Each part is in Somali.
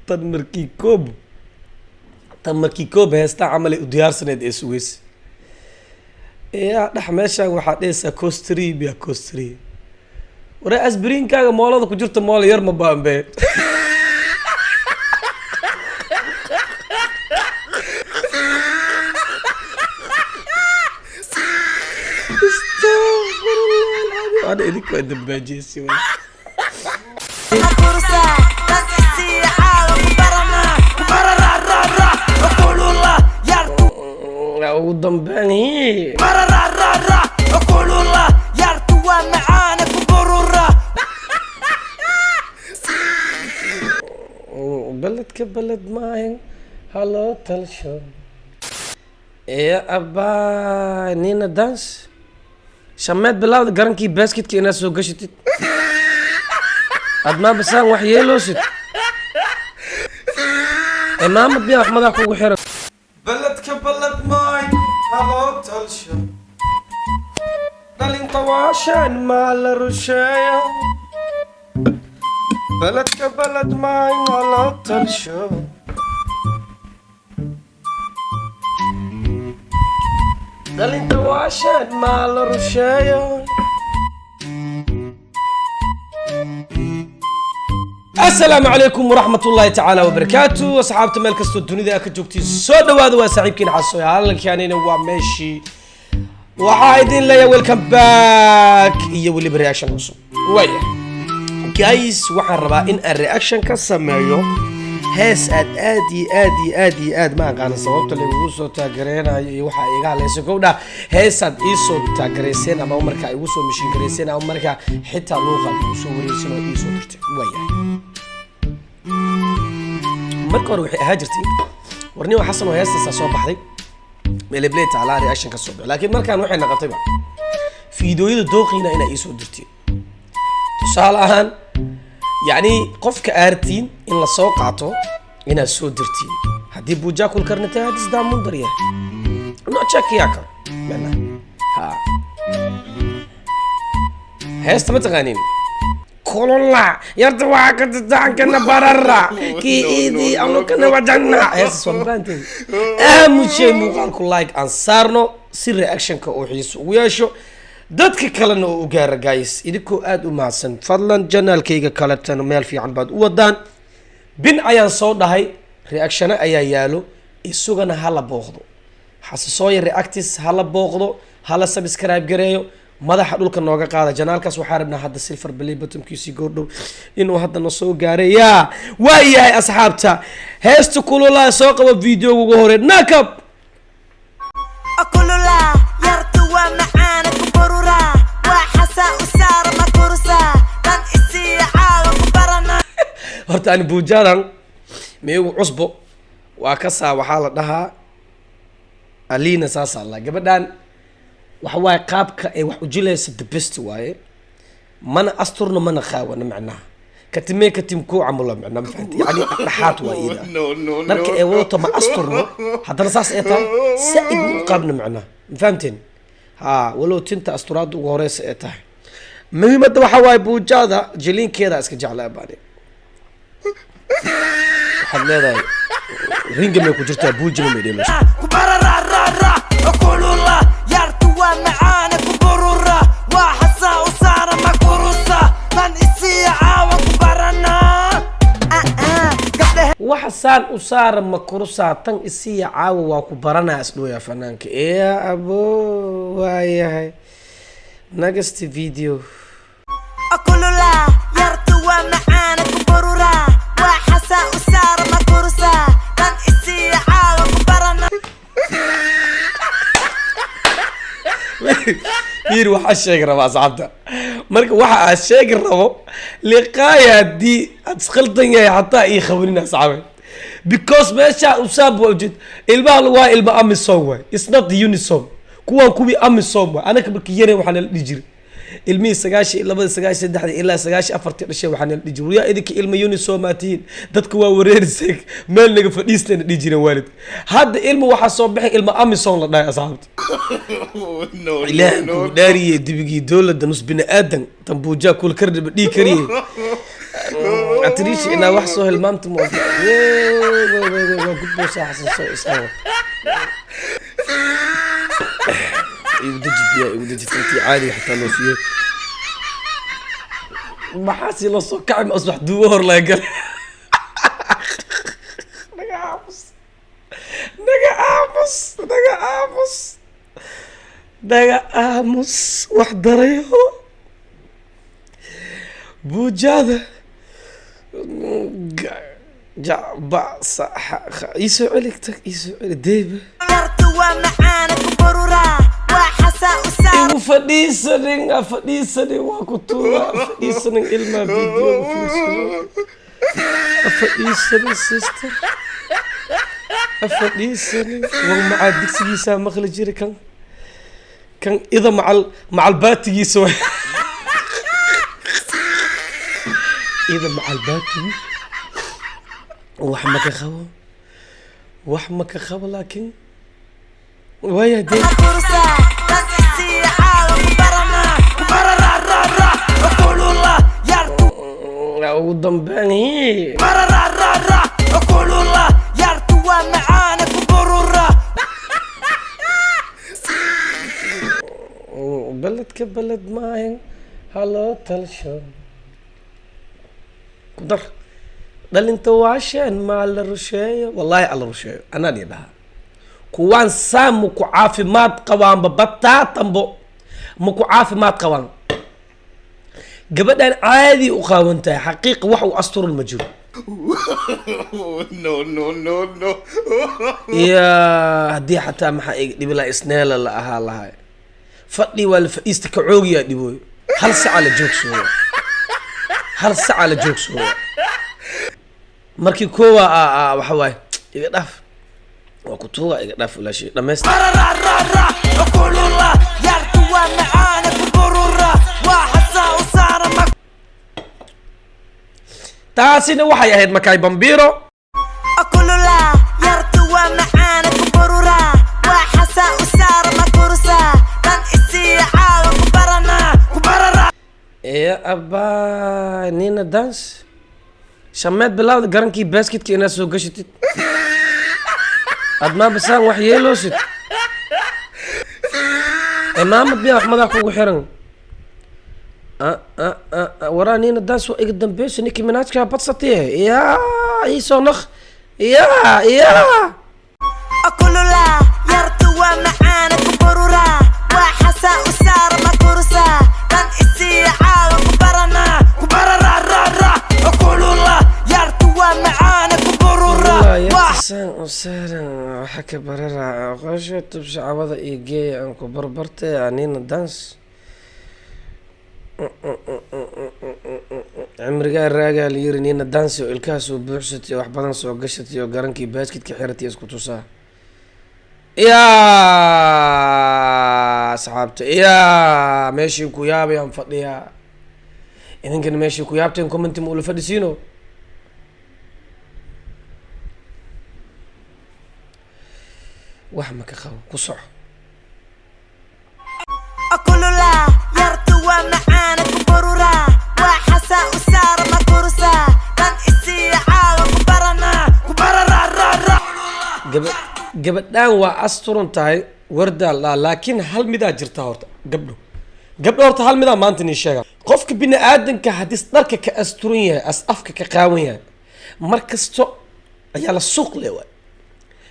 Tan markii koob heesta camal ay u diyaarsaneyd ee sugaysa. Yaa dhex meeshaan waxaa dhehaysaa costri biya costri. Waree, asbiriinkaaga moolada ku jirta, mool yar ma baanbe. Astaghfirullah, ana idinka waa dambaajiyeysi waay. Kursa tan isii caawa ku barana ku barararara kulula yartu. Ugu dambeyn Barararara kulula yartu waa macaana ku burura. Beledka beled maahin, haloo talsho iyo abbaa nina dance shameed bilawda garankii basketka inaad soo gashatid, admaa basaan wax yeeloosid, imaamad biyaa wax madax kugu xiran. Beledka beled maahin, haloo talsho, dhalinta waashaan maa la rusheeyo. Beledka beled maahin, haloo talsho, dhalinta waashaan maa la rusheeyo. Asalaamu calaykum waraxmat ullaahi tacaala wabarakaatu. Asxaabta meel kastoo dunida ka joogtiin, soo dhawaada. Waa saaxiibkiin Xasoy, halkanina waa meeshii. Waxaa idin leeyahay welcome back iyo weliba reaction cusub. Waaya guys, waxaan rabaa in aan reaction ka sameeyo hees aad aad iyo aad iyo aad iyo aad, ma aqaana sababta laigugu soo taageereynayo iyo waxaa iga hadlaysa kowdha. Heesaad iisoo taagereyseen ama markaa igu soo mishin gareyseen ama markaa xitaa luuqaad igu soo wareyseen oo iisoo dirtay. Waayahay, marka hore waxay ahaa jirtay warniyo Xasan oo heestaasaa soo baxday meelebley taalaa reaction ka soo baxay, laakiin markaan waxay noqotayba fiidooyada dooqiina inaa iisoo dirtiin. Tusaale ahaan, yacni qofka aartiin in la soo qaato inaad soo dirtiin, haddii buujaakul karnita hadis daamundar yahay nocekiyaa karo macnaha. Ha, heesta ma taqaanin? Kulula yarta waa katatankana barara kii idi anukana wajana. Heestas waa mafahanteen. Aamushay muuqaalku like aan saarno si reactionka uu xiiso ugu yeesho, dadka kalena oo u gaara. Guys, idinkoo aada u mahadsan, fadlan channelkayga kaletana meel fiican baad u wadaan. Bin ayaan soo dhahay, reactiona ayaa yaalo, isugana hala booqdo. Xasasooya reactis hala booqdo, hala subscribe gareeyo, madaxa dhulka nooga qaada channelkaas. Waxaa rabnaa hadda silver play buttonkiisii goordhow inuu haddana soo gaaray. Yaa waa yahay asxaabta, heesta kululaa soo qabo, videoga ugu hore nakab. Kulula yartu waa macaana ku burura waa xasaa u saara ma kursa tan isii caawa ku barana. Horta ani buujadan miigu cusbo waa kasaa, waxaa la dhahaa Alina, saasaa la gabadhan. Waxa waaye qaabka ay wax ujilaysa the best waaye, mana asturno mana qaawana, macnaha katimee katim koo camula, macnaha ma fahanti? Yani dhexdhexaad waa iyada. Dharka ay wadato ma asturno, haddana saas ay tahay saa-id ma u qaabno, macnaha ma fahamteen? Ha, walow tinta asturaadda ugu horeysa ay tahay. Muhiimadda waxaa waaye buujaada jiliinkeeda iska jeclaa baani. Waxaad leedahay ringa may ku jirtaa, buujina may dheelayso. Ku barararara kulula yartu waa macaana ku burura waa xasaa u saara ma kurusa tan isii caawa ku barana gabdhahe. Waxa saan u saara ma kurusaa, tan isiya caawa waa ku baranaa, isdhooyaa fanaanka. Ee abo, waayahay, next video. Kulula yartu waa macaana ku burura waa xasaa u saara ma kurusa tan isii caawa ku barana. Fiir, waxaa sheegi rabaa asxaabta. Marka waxa aad sheegi rabo liqaaya, haddii aad isqaldan yahay xataa ii qabanin asxaabe, because meesha usaab waa ujeed ilmaha lagu waa ilma AMISOM waay. It's not the UNISOM, kuwaan kuwii AMISOM waay. Anaka markii yareen waxaa nala dhihi jiray ilmihii 92, 93 ilaa 94-tii dhashay, waxaa nala dhihi jiray: "Waryaa, idinka ilma UNISOM aa tihiin, dadka waa wareerisay, meel naga fadhiistayna," dhihi jireen waalid. Hadda ilma waxaa soo baxay ilma AMISOM la dhahay asxaabta. Ilaah kuu dhaariye, dibigii dowladda nus bini aadan tambuujaa kul kardhiba dhihi kariye. Atriisha inaa wax soo hilmaamta ma ogta. Wey wey wey, waa gudboosaa. Xasan soo isaan igu deji, biyaa igu deji. Tantii caadiga xataa loo siiyey, maxaa si loo soo kacay? Ma asbax duubo hor laga galay. Naga aamus, naga aamus, naga aamus, naga aamus. Wax darayo buujaada ja ba sa xa xa. Iisoo celi, tag, iisoo celi deeba. Yartu waa macaane, ku burura, waa xasaa u saara. Igu fadhiisanin, ha fadhiisanin, waa ku tuura. Ha fadhiisanin, ilmaa videoga fiirsado. Ha fadhiisanin, sister, ha fadhiisanin. War macaa digsigiisaa maqli jiri kan kan ida macal macal baatigiisa waay, ida macal baatigi. Wax ma ka qabo, wax ma ka qabo, laakiin waaya dee. Ma kurusa dan isiiya caawa, ku barana, ku barararara kulula yartu. Ugu dambeyn Barararara kulula, yartu waa macaane, ku burura. Beledka beled maahan, haloo talsho ku dar. Dhalinta waasheen maa la rusheeyo? Wallaahi alla rusheeyo anaa dhihi dhahaa. Kuwaan saa ma ku caafimaad qabaanba? Bataatanbo ma ku caafimaad qabaan? Gabadhan caadi u qaawan tahay, xaqiiqa wax uu asturan ma jiro. No, no, no, no. Iyo haddii xataa maxaa iga dhibi lahaa? Isneela la ahaa lahay, fadhi waa la fadhiista, ka coogiyaa dhibooy. Hal saca la joogsooya, hal saca la joogsooya. Markii koowa waxa waaye, iga dhaaf, waa ku tuuga, iga dhaaf walaashay, dhamaystir. Barararara kulula, yartu waa macaane, ku burura, waa xasaa u saara ma. Taasina waxay ahayd Makaay Bambiro. Kulula, yartu waa macaane, ku burura, waa xasaa u saara, ma kurusa dan isiiya caawa, ku barana, ku barara. Iyo abaa Nina Dance shameed bilawda garankii basketka inaad soo gashatid, aad maabasaan wax yeeloosid. Imaamad miyaa wax madax kugu xiran? Waraa Nina Dance waa iga dambeyso. Ninkii Minaajkaa badsatee ya iisoo naq ya ya. Kulula, yartu waa macaane, ku burura, waa xasaa u saara, ma kurusa dan isiiya caawa, ku barana, ku barararara kulula, yartu waa macaane, ku burura, waa Yartasaan u saaran waxa ka barara qosho tubsha cawada iyo geeya aan ku barbartay. Nina Dance cimrigaa raagaa la yiri. Nina Dance oo ilkaha soo buuxsatay oo wax badan soo gashatay oo garankii baasketka xiratay isku tusaa. Yaa asxaabta, yaa meeshii ku yaabayaan fadhiyaa, idinkana meeshii ku yaabteen commenti ma ula fadhisiino. Wax ma ka qabo, ku soco. Kulula, yartu waa macaane, ku burura, waa xasaa u saara, ma kurusa dan isiiya caawa, ku barana, ku barararara. Gaba gabadhaan waa asturan tahay, wardaa la dhahaa, laakiin hal midaa jirta horta. Gabdho, gabdho, horta hal midaa maanta nii sheega: qofka bini aadanka haddii dharka ka asturan yahay, as afka ka qaawan yahay, mar kasto ayaa la suuq le waay,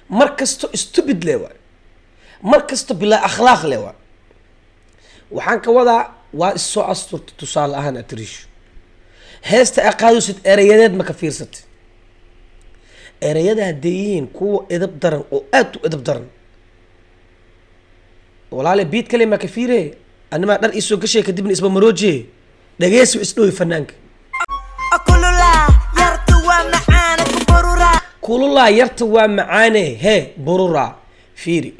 mar kasto stupid le waay, mar kasto bilaa akhlaaq le waay. Waxaan ka wadaa, waa issoo asturta. Tusaale ahaan, atriisho heesta aqaadaysid, erayadeed ma ka fiirsatay? Erayada hadday yihiin kuwa edab daran oo aad u edab daran, walaale, beat kale maa ka fiire. Animaa dhar iisoo gashay, kadibna isba maroojiye, dhageysi isdhowi fanaanka. Kulula, yartu waa macaane, ku burura. Kululaa, yarta waa macaane, hee burura. Fiiri,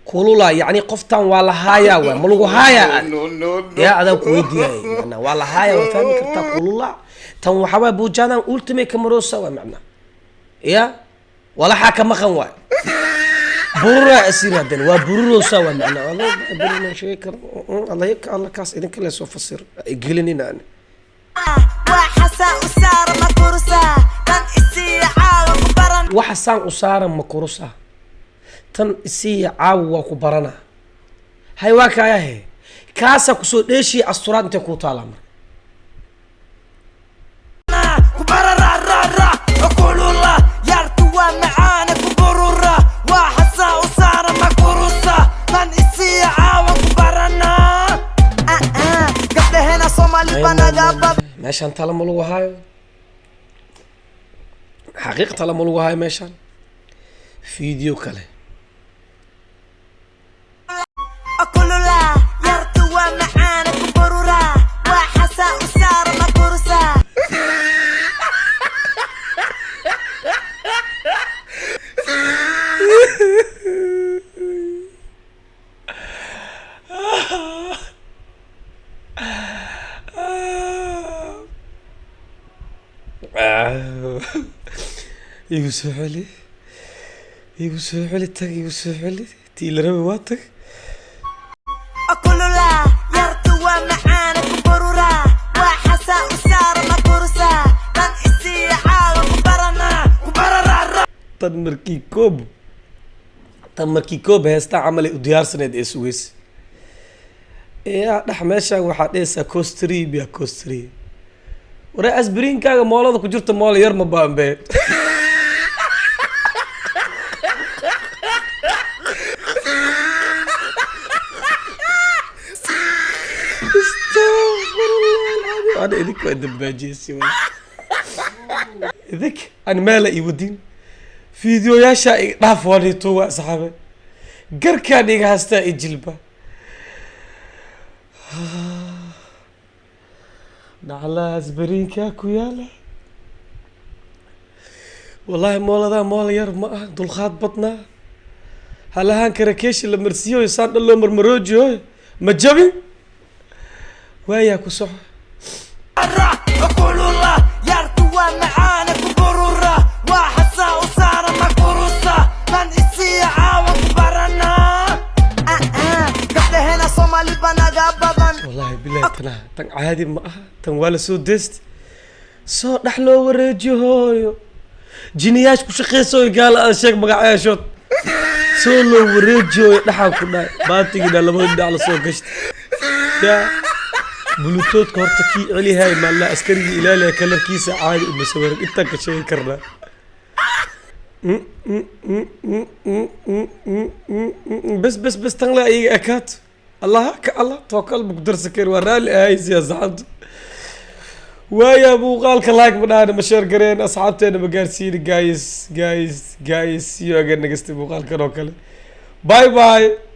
kululaa yacni qoftan waa la haayaa, waay ma lagu haayaa? No, no, no. Yaa adaa ku weydiiyay, macnaa waa la haaya, waa fahmi kartaa. Kulula tan waxaa waay buujaadan ultimate kamarosa waay, macnaa ya walaxaa ka maqan waay. Burura asir hadan waa bururosa waa macnaa alla buruna sheegi karo. Alla yaka, alla kaas idinka le soo fasir gelinina ani. Waa Waa xasaa u saara ma kurusaa, tan isiiya caawa ku baran. Waxa saan u saaran ma kurusa, tan isiiya caawa waa ku barana. Hay, waa kaayahe, kaasaa kusoo dheeshiya. Asturaad intay kuu taalaa marka? Ku barara ra ra kulula, yartu waa macaana, ku burura. Waa xasaa u saara ma kurusa, tan isiiya caawa ku barana. Gabdhahena Soomaali banaga bad. Meeshaan tala ma lagu haayo, xaqiiq tala ma lagu haayo meeshaan. Video kale. Kulula, yartu waa macaana, ku burura. Waa xasaa u saara ma kurusa. Igu soo celi, igu soo celi, tag, igu soo celi. Tii la rabi waa tag. Kulula, yartu waa macaana, ku burura. Waa xasaa u saara ma kurusa, tan isiiya caawa ku barana, ku barara. Tan markii koob, tan markii koob heestaa camal ay u diyaarsaneed ee sugaysa yaa dhex. Meeshaan waxaa dhehaysaa costri biya costri. Waree, asbiriinkaaga moolada ku jirta, moola yar ma baanbe. Astaghfirullah alcadiim. Ana idinka waa dambaajiyeysi idink an meela ii wadin. Fiidiyoyaasha iga dhaaf, waanito waa asxaabe, garkaan iga hastaa i jilba dhaclaha asbariinkaa ku yaala. Wallaahi mooladaa moola yar ma ah, dulqaad badnaa. Halahaan karakeeshi la marsiiyo, saan dhan loo marmaroojiyo, ma jabin waayaa ku soco. Kulula, yartu waa macaana, ku burura. Waa xasaa u saara ma kurusa, tan isiiya caawa ku barana. Gabdhahena Soomaali banaga badan. Wallaahi bilahi, tanaha tan caadi ma aha. Tan waa la soo deest, soo dhex loo wareejiyo. Hooyo jiniyaash ku shaqeysooy, gaala aan sheeg magacayaashood, soo loo wareejiyo dhexaan ku dhahay. Baatigiina labada dhinac la soo gashta yaa bulutoodka. Horta kii celihay maalla askarigii ilaaliya, kalarkiisa caadi uma sawiran. Intaan ka sheegi karnaa. Bes bes bes, tan le iyaga ekaato. Allah ka Allah tookal bu ku darsan kari. Waa raalli ahaysiya asxaabta. Waaya, muuqaalka like ma dhahana, ma share gareen, asxaabteena ma gaarsiini. Guys, guys, guys, see you again next muuqaalkan oo kale. Bye bye.